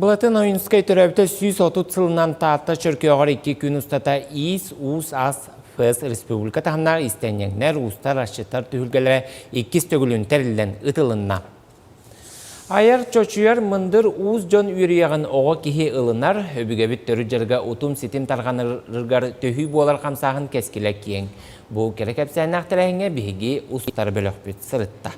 Былатын Ойуунускай төрөөбүтэ 130 сылынан Таатта Чөркөөҕөр икки күн устата Иис, Уус, Ас, ФЭС республика таһымнаах иистэнньэҥнэр, уустар, асчыттар түһүлгэлэрэ иккис төгүлүн тэриллэн ытылынна. Айар, чочуйар мындыр уус дьон үөрүйэҕин оҕо киһи ылынар, өбүгэбит төрүт дьарыга утум-ситим тарҕанарыгар төһүү буолар хамсааһын кэскилэ киэҥ. Бу кэрэ кэпсээннээх тэрээһиҥҥэ биһиги устар бөлөхпүт сырытта.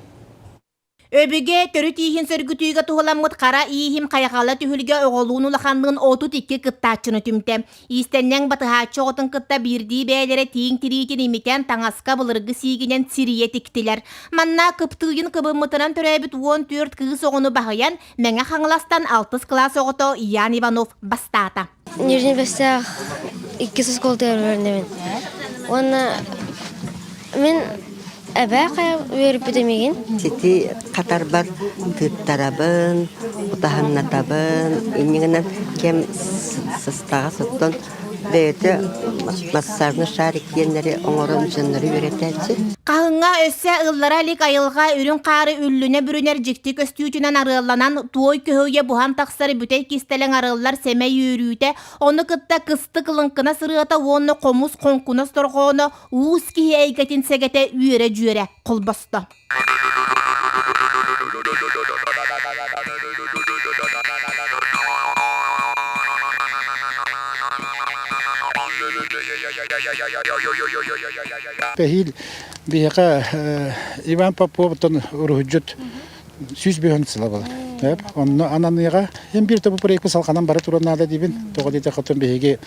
Өбүгэ төрүт ииһин сөргүтүүгэ туһуламмыт хара ииһим хайҕала түһүлгэ оҕолуун улаханныын 32 кыттааччыны түмтэ. Иистэнньэҥ батыһааччы оҕотун кытта биирдии бэйэлэрэ тииҥ тириитин имитэн таҥаска былыргы сиигинэн сирийэ тиктилэр. Манна кыптыыйын кыбыммытынан төрөөбүт 14 кыыс оҕону баһыйан Мэҥэ Хаҥаластан алтыс кылаас оҕото Ян Иванов бастаата. Нижний Бэстээх иккис оскуолатыгар үөрэнэбин. Уонна мин эбээ хайа үөрүппүтэ миигин. Сити хатарбар тыыттарабын, утаһыннатабын, иннигинэн кэм сыстаҕас оттон бэйэтэ массажный шарик диэннэри оҥорон дьоннору үөрэтээччи. Хаһыҥҥа өссө ыллара илик айылҕа үрүҥ хаары үллүнэ бүрүнэр дьикти көстүүтүнэн арыалланан туой көһүйэ буһан тахсар бүтэй кистэлэҥ арыллар сэмэй үөрүүтэ, ону кытта кыстык лыҥкынас ырыата уонна хомус хоҥкунас дорҕооно уус киһи эйгэтин сэгэтэ үөрэ-дьүөрэ холбосто. Эһиил биһиэхэ Иван Поповтан уруһуйдьут 105 сыла болар. Онно ананыаҕа эн биир тобу проекты салҕанан бара туран наада диибин. Тоҕо диэтэххэ биһиги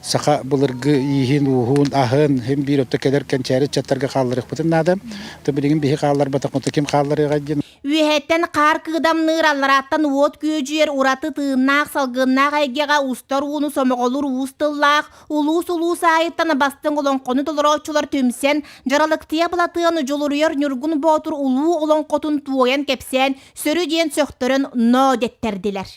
саха былыргы ииһин, ууһун, аһын һин биир өттө кэлэр кэнчээри ыччаттарга хаалларыахпытын наада. То билигин биһи хаалларбатахпытына ким хаалларыаҕай диэн. Үөһэттэн хаар кыыдамныыр, алларааттан уот күөдьүйэр ураты тыыннаах, салгыннаах эйгэҕэ устар ууну сомоҕолуур уус тыллаах, улуус-улуус аайыттан бастыҥ олоҥхону толорооччулар түмсэн, дьаралыктыйа Былатыан Дьулуруйар Ньургун Боотур улуу олоҥхотун туойан кэпсээн, сөрү диэн сөхтөрөн ноо дэттэрдилэр.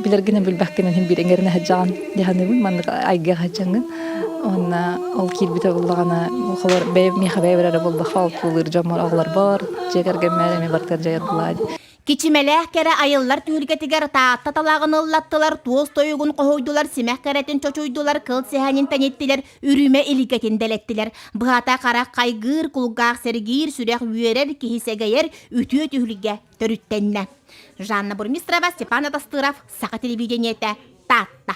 Билэргинэн билбэккинэн иһин биир эҥэринэ сылдьаҕын дьаһаныбын маннык айгыах сылдьаҥҥын уонна ол киирбитэ буоллаҕына холор бэйэ миэхэ бэйэбэр эрэ буолбакка ол тулалыыр дьоммор оҕолорбор дьиэ кэргэммэр эмиэ барытыгар дьайар буолаа Кичимэлээх кэрэ айыллар түһүлгэтигэр Таатта талаҕын ыллаттылар, туос тойугун хоһуйдулар, симэх кэрэтин чочуйдулар, кыл сэһэнин тэниттилэр, үрүмэ иликэтин дэлэттилэр. Быһата харах хайгыыр, кулгаах сэргиир, сүрэх үөрэр, киһи сэгэйэр, үтүө түһүлгэ төрүттэннэ. Жанна Бурмистрова, Степан Атастыров, Саха телевидениетэ, Таатта.